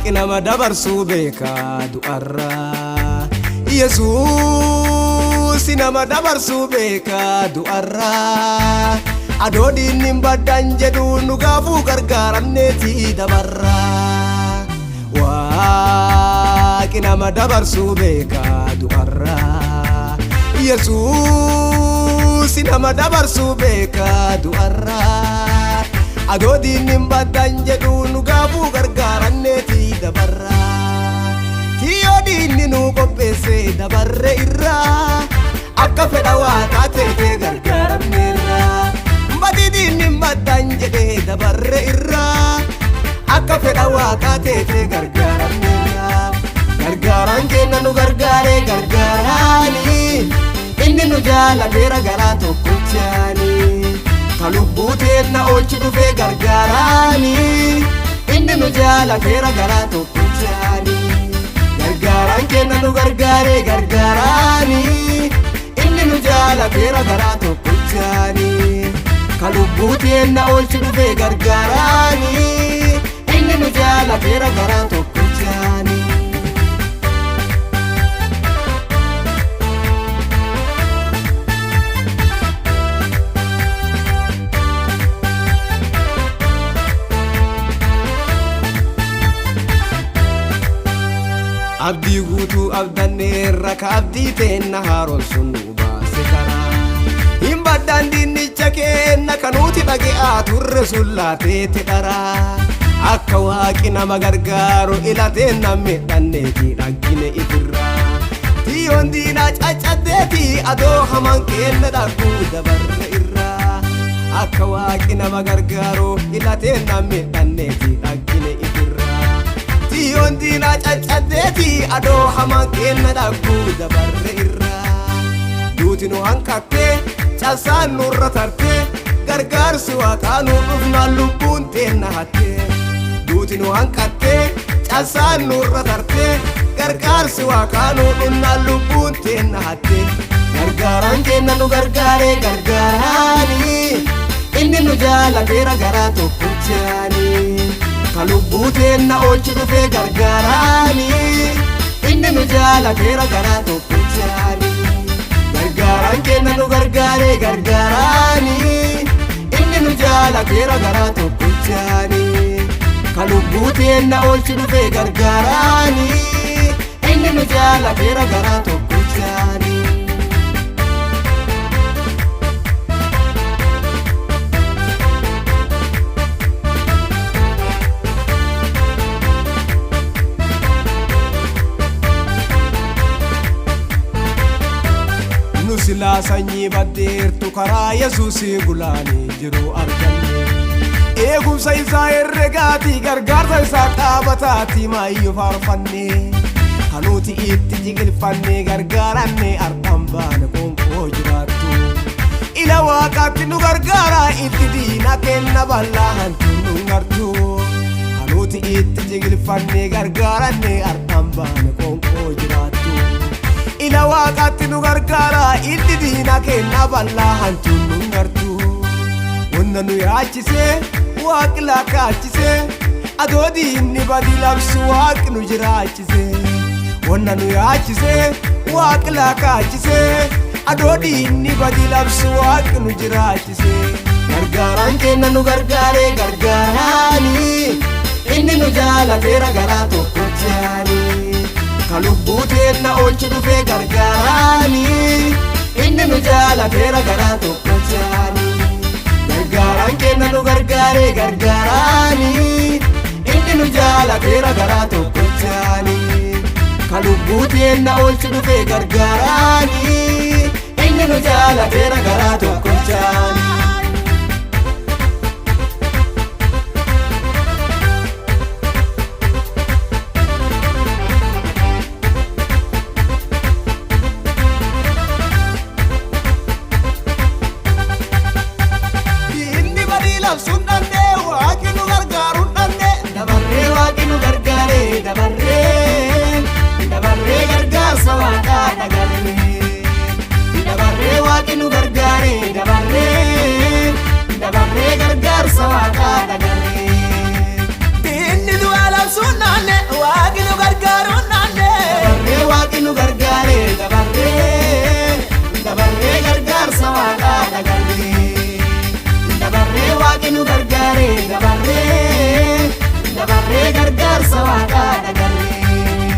Waaqi nama dabarsuu beekaa du'arraa. Yesuus nama dabarsuu beekaa du'arraa. Adoo diinni hin baddan jedhu nu gaafuu gargaaramneeti dabarraa. Waaqi nama dabarsuu beekaa du'arraa. Yesuus nama dabarsuu beekaa du'arraa. Adoo diinni hin baddan jedhu nu gaafuu gargaaramneeti dabarraa. Kiyyoo diinni nu qopheesse dabarre irraa. Akka fedha waaqaa teetee gargaaramneerra. Badii diinni hin baddan jedhee dabarre irraa. Akka fedha waaqaa teetee gargaaramneerra. Gargaaraan keenya nu gargaaree gargaaraani. Inni nu jaalateera garaa tokkochaani. Ka lubbuu teenna oolchi dhufee gargaaraani. Inni nu jaalateera garaa tokkochaani. Gargaaraan keenya nu gargaaree gargaaraani. Inni nu jaalateera garaa tokkochaani. Ka lubbuu teenna oolchi dhufee gargaaraani. Inni nu jaalateera garaa tokkochaani. Abdii guutuu abdanneerra ka abdii teenna haaroon sun nu baase karaa. Hin baddaan dinnicha keenna ka nuti dhage'aa turre sun laateeti dharaa. Akka waaqi nama gargaaru ilateenna midhanneeti dhaggine ifirraa. Xiyyoon diinaa caccaddeeti adoo hamaan keenna dhagguu dabarre irraa. Akka waaqi nama gargaaru ilateenna midhanneeti dhaggine ifirraa. Xiyyoon diinaa caccaddeeti adoo hamaan keenna dhagguu dabarre irraa. Duuti nu hanqattee cabsaan nurra tartee gargaarsi waaqaa nu dhufnaan lubbuun teenna hattee. Duuti nu hanqattee cabsaan nurra tartee gargaarsi waaqaa nu dhufnaan lubbuun teenna hattee. Gargaaraan keenya nu gargaaree gargaaraani. Inni nu jaalateera garaa tokkochaani. Ka lubbuu teenna oolchi dhufee gargaaraani. Inni nu jaalateera garaa tokkochaani. Gargaaraan keenya nu gargaaree gargaaraani. Inni nu jaalateera garaa tokkochaani. Ka lubbuu teenna oolchi dhufee gargaaraani. Inni nu jaalateera garaa tokkochaani. Nu silaa sanyii baddeertu karaa Yesuusii gulaanii jiru arganne. Eegumsa isaa herregaati gargaarsa isaa qaabataati maayyoo faarfanne. Kan nuti itti jiqilfanne gargaaranne ardhaan baane qoonqoo jiraattu. Ila waaqaatti nu gargaara itti diina kenna bal'aa hantuun nu gartu. Kan nuti itti jiqilfanne gargaaranne ardhaan baane qoonqoo jiraattu. Ila waaqaatti nu gargaara itti diina kenna bal'aa hantuun nu gartu. Wanta nu yaachisee waaqi lakkaachisee adoo diinni badi labsu waaqi nu jiraachisee. Wanta nu yaachisee waaqi lakkaachisee adoo diinni badi labsu waaqi nu jiraachisee. Gargaaraan keenya nu gargaaree gargaaraani. Inni nu jaalateera garaa tokkochaani. Ka lubbuu teenna oolchi dhufee gargaaraani. Inni nu jaalateera garaa tokkochaani. Gargaaraan keenya nu gargaaree gargaaraani. Inni nu jaalateera garaa tokkochaani. Ka lubbuu teenna oolchi dhufee gargaaraani. Inni nu jaalateera garaa tokkochaani. Inni badii labsuun dhandhee waaqni nu gargaaruun dhandhee dabarree waaqni nu gargaaree dabarree dabarree gargaarsa waaqaa dhagarree dabarree waaqni nu gargaaree dabarree dabarree gargaarsa waaqaa dhagarree. Inni du'a labsuun naanne Waaqni nu gargaaree dabarree, dabarree gargaarsa waaqaa dagarree.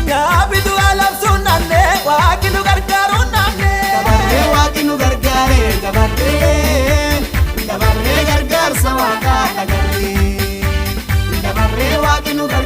Nyaabitu alamsuun naannee waaqni nu gargaaruun naannee. Dabarree waaqni nu gargaaree dabarree, dabarree gargaarsa waaqaa dagarree. Dabarree waaqni nu gargaaree.